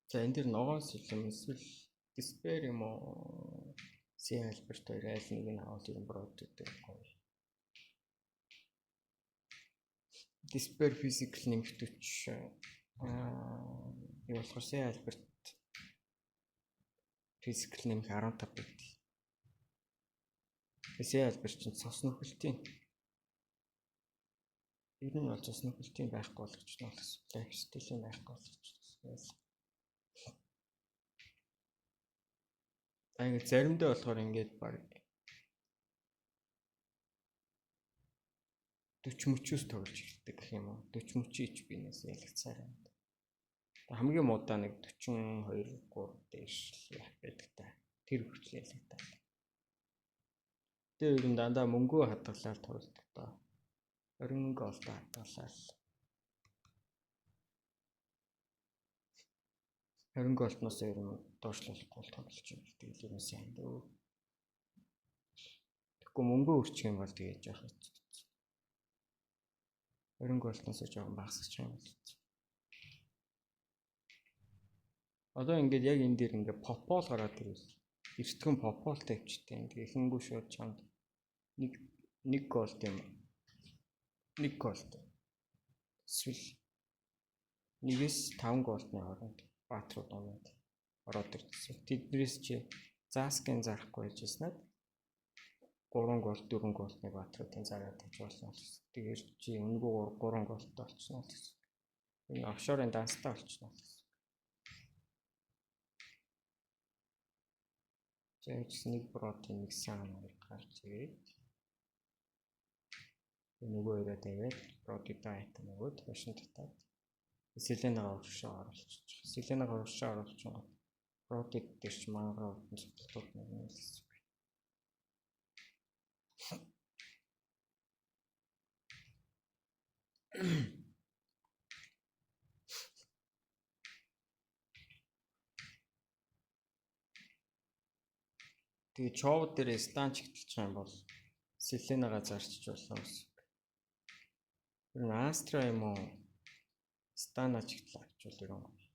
За, энэ дэр ногоон сэлэм эсвэл Despair юм уу? Си Альберт хоёр айл нэг нь авал ер нь брод гэдэг гоё. Despair physical нэмэх 40, юу болохоор Си Альберт physical нэмэх 15 байдаг. Си Альберт чинь цус нөхөлтийн. Ер нь бол цус нөхөлтийн байхгүй болгочихно л гэсэн. Lifesteal-ийн байхгүй болгочихно. А ингээд заримдаа болохоор ингээд баг 40 мөчөөс тоглож эхэлдэг гэх юм уу. 40 мөчийн HP-нээс ялгцаар байна. Хамгийн муудаа нэг 42 3 дээш л байдаг та. Тэр хүртэл ялагдаа. Тэгээ ер нь дандаа мөнгөө хадгалаад тоглодог доо. 20 голдоо хадгалаад 20 голтноос ер нь доошлуулахгүй тоглож юм. Тэгэл ер нь сайн дөө. Тэгэхгүй мөнгөө өрчих юм бол тэгээ жоох хэцүү. 20 голтноос жоохон багасчих юм бол хэцүү. Одоо ингээд яг энэ дээр ингээд попол гараад ирвэл эртхэн попол тавьчихдээ. Тэгээ ихэнгүү шууд чамд нэг голд юм. Нэг голд. Эсвэл нэгээс 5 голдны хооронд баатрууд унаад ороод ирсэн. Тэднээс чи зааскын зарахгүй байжснаад 3 гол 4 голтны баатруудын зараад тавьж болно л гэсэн. Тэгэхээр чи өнгөө 3 голтой болчихно л гэсэн. Энэ офшорын данстай болчихно л гэсэн. За, гэсэн нэг бродын нэг сан хоёр гарч ирээд нөгөө хоёроо тавиад бродыг айтем өгөөд хошин татаад Селенагаа урагшаа оруулчих. Селенагаа урагшаа оруулчихгоо бродыг дээр чи мангар удaan цогцолтууд нэг юм л гэсэн. Тэгээ Чов дээр стан чигтэлчих юм бол Селенагаа зарчиж болно гэсэн. Тэр нь Астра юм уу? Стана чигтэл авчвал ер нь гоё.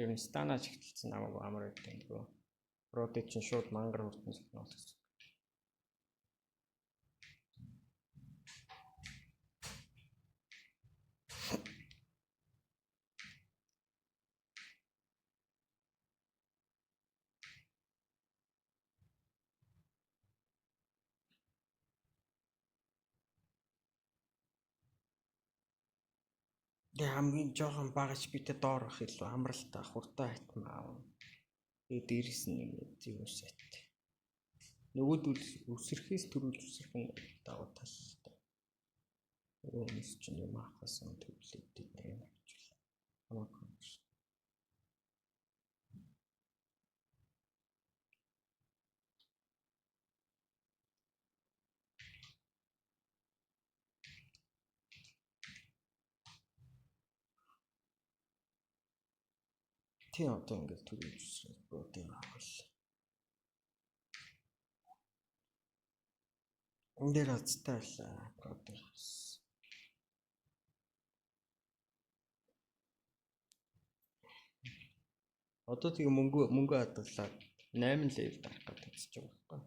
Ер нь стана чигтэлсэн намайг амар байдаг нөгөө. Бродыг чинь шууд мангар хурдан зогно л гэсэн. Тэгээ хамгийн жоохон бага HP-тэй доор байх илүү амралтай хурдан айтм аав. Тэгээ дээрэс нь нэг зөв сайт. Нөгөөдөл үсрэхээс төрүүлж үсрэх нь давуу талтай. Нөгөө хүмүүс чинь юм авахаас өмнө төвлөд тэднийг авчвал. Хамаагүй юм шиг. Тийм, одоо ингээд төрүүлж үсрэх бродыг авах. Энэ дээр азтай байлаа бродыг. Одоо тэгээ мөнгө хадгалаад 8 level дарах гэдэг үзэж байгаа байхгүй.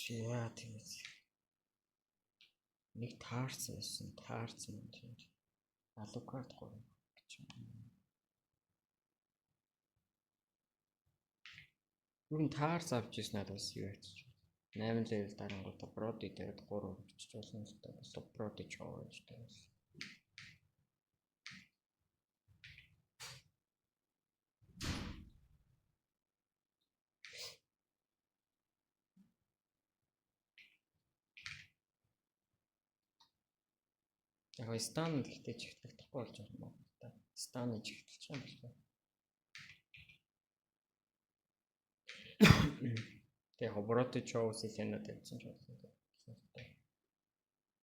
Яа, тэгээд нэг таарсан байсан, таарсан юм тийм. Alucard 3 гэж юм. Юу н таар авч ирсэн надад бас юу яач. 8 level дарангуудаа Brody тавиад 3 өргөчж болно л доо. Бас Brody Charge тавиад. Яг стан гэхдээ чигтлэхгүй болж байгаа юм байна та. Станы чигтэлж байгаа юм байна. Тэгээ яг Brody Charge Selena тавьсан ч болно.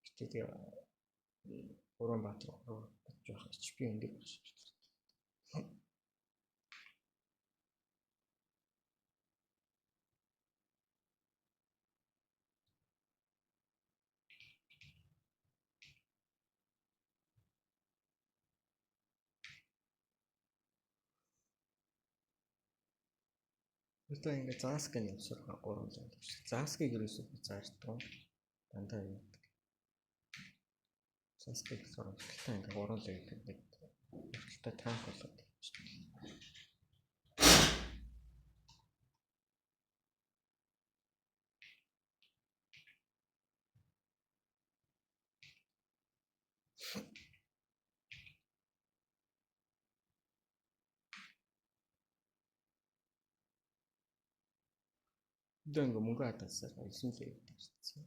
Гэтэ тэгээ гурван баатар жоох HP өндөр байх шиг. Одоо ингээ Зааск нэмсээр 3 левел гэж. Заасгийг ерөөсөө би заарддаг. Дандаа юм. Заасгийг болохоор урталтай ингээ 3 левел гэдэг. Урталтай танк болоод явчихдаг. Одоо ингээ мөнгө хадгалсаар 9 левел тавьчихсан.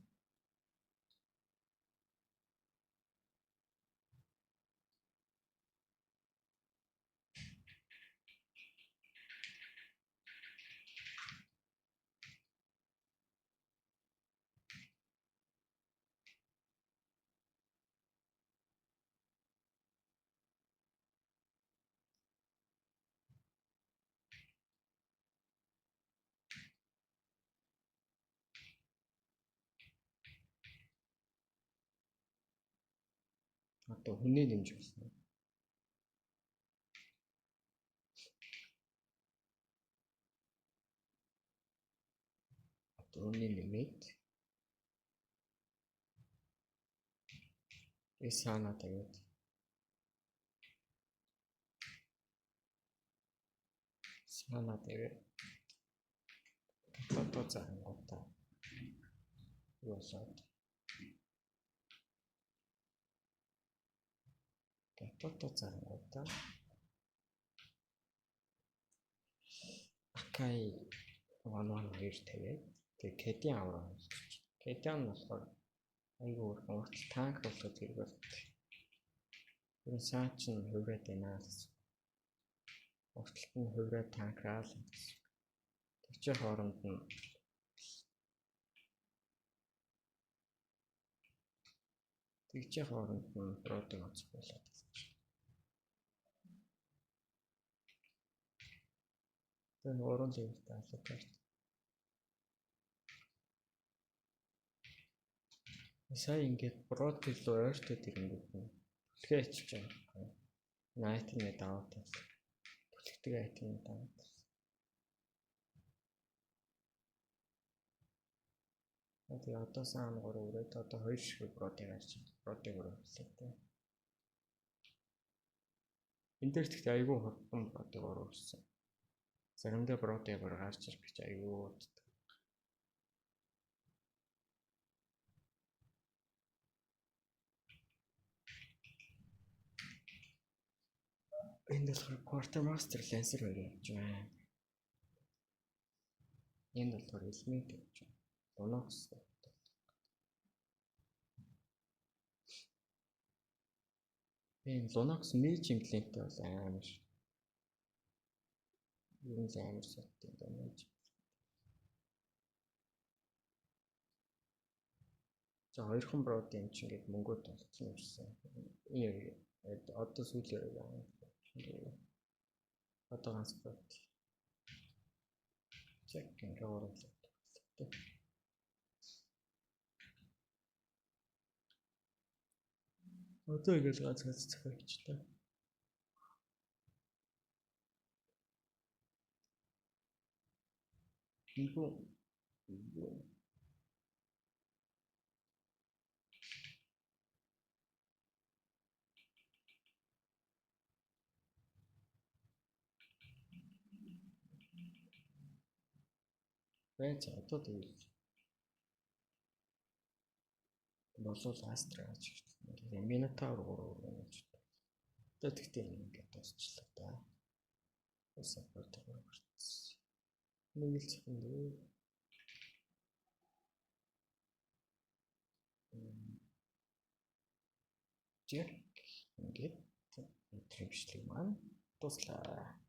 Одоо хүнээ нэмж болно. Одоо хүнээ нэмээд эсана тавиад сана тавиад одоо заангуудаа юу болоод Гатото зарангуудаа Акай 112 тавиад тэгээ Кэдиан авраа болчих. Кэдиан нь болохоор айгүй уртал танк болоход хэрэг болдог. Ер нь саа чинь хувраад байна гэсэн. Урталт нь хувраад танкраа л гэсэн. Тэгчээ хооронд нь тэгчээ хооронд нь продыг онцох болоод гэсэн. Тэгээ 3 левелтэй Alucard. Сая ингээд Brody руу ойртоод ирэнгүүт нь түлхээ ачиж байгаа байхгүй. Энэ айтемээ даваад тавьсан. Түлхдэг айтемээ даваад тавьсан. Тэгээ одоо саан 3 өрөөд одоо 2 шиг Brody гарч байна. Brody 3 өрлөө тэ. Энэ дээр тэгтээ айгүй хурдан Brody 3 өрсөн. Заримдаа Brody 3 гарч ирэх гэж айгүй уддаг. Энд болохоор Quartermaster Lancer хоёр явж байна. Энд болохоор Element явж байна. Lunox. Энэ Lunox Mage импланттэй бол амар. Ер нь л амар сот юм да Mage. За хоёрхан Brody юм чинь ингээд мөнгөө тулцсан юмшсан. Энэ одоо сүүлээр яа. Одоо ганц Brody. Check ингээ оруулаад. Одоо ингээл ганц ганц зохиогчтой. Ийгүү Бай за одоо тэгвэл болвол Астра гэж хэлсэн. Минотавр 3 3 гэж. Одоо тэгтээ энэ ингээд дуусчлаа да. Support гарсан. Нэг л цахан дээ. Жиг ингээд өдрийн бичлэг маань дуслаа.